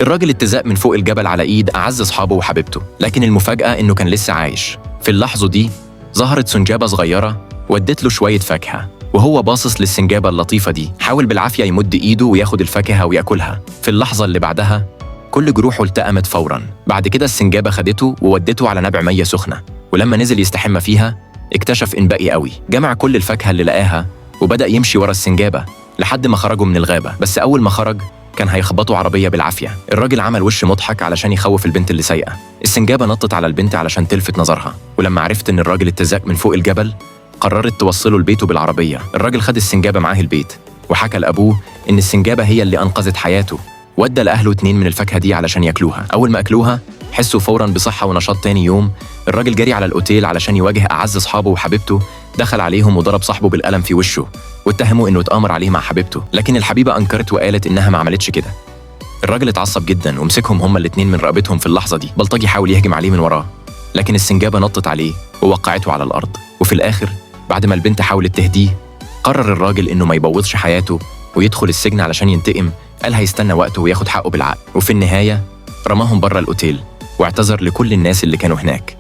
الراجل اتزق من فوق الجبل على ايد اعز اصحابه وحبيبته، لكن المفاجأة انه كان لسه عايش. في اللحظة دي ظهرت سنجابة صغيرة ودت له شوية فاكهة، وهو باصص للسنجابة اللطيفة دي حاول بالعافية يمد ايده وياخد الفاكهة وياكلها. في اللحظة اللي بعدها كل جروحه التأمت فورا. بعد كده السنجابة خدته وودته على نبع مية سخنة، ولما نزل يستحمى فيها اكتشف إن بقي قوي. جمع كل الفاكهة اللي لقاها وبدأ يمشي ورا السنجابة لحد ما خرجوا من الغابة. بس أول ما خرج كان هيخبطوا عربية بالعافية. الراجل عمل وش مضحك علشان يخوف البنت اللي سايقة. السنجابة نطت على البنت علشان تلفت نظرها، ولما عرفت إن الراجل اتزق من فوق الجبل قررت توصله لبيته بالعربية. الراجل خد السنجابة معاه البيت وحكى لأبوه إن السنجابة هي اللي أنقذت حياته، ودى لأهله 2 من الفاكهة دي علشان ياكلوها. أول ما أكلوها حسوا فورا بصحة ونشاط. تاني يوم الراجل جري على الأوتيل علشان يواجه أعز أصحابه وحبيبته. دخل عليهم وضرب صاحبه بالقلم في وشه واتهمه إنه اتآمر عليه مع حبيبته، لكن الحبيبة أنكرت وقالت إنها ما عملتش كده. الراجل اتعصب جدا ومسكهم هما الاتنين من رقبتهم. في اللحظة دي بلطجي حاول يهجم عليه من وراه، لكن السنجابة نطت عليه ووقعته على الأرض. وفي الآخر بعد ما البنت حاولت تهديه قرر الراجل إنه ما يبوظش حياته ويدخل السجن علشان ينتقم. قال هيستنى وقته وياخد حقه بالعقل. وفي النهاية رماهم بره الأوتيل واعتذر لكل الناس اللي كانوا هناك.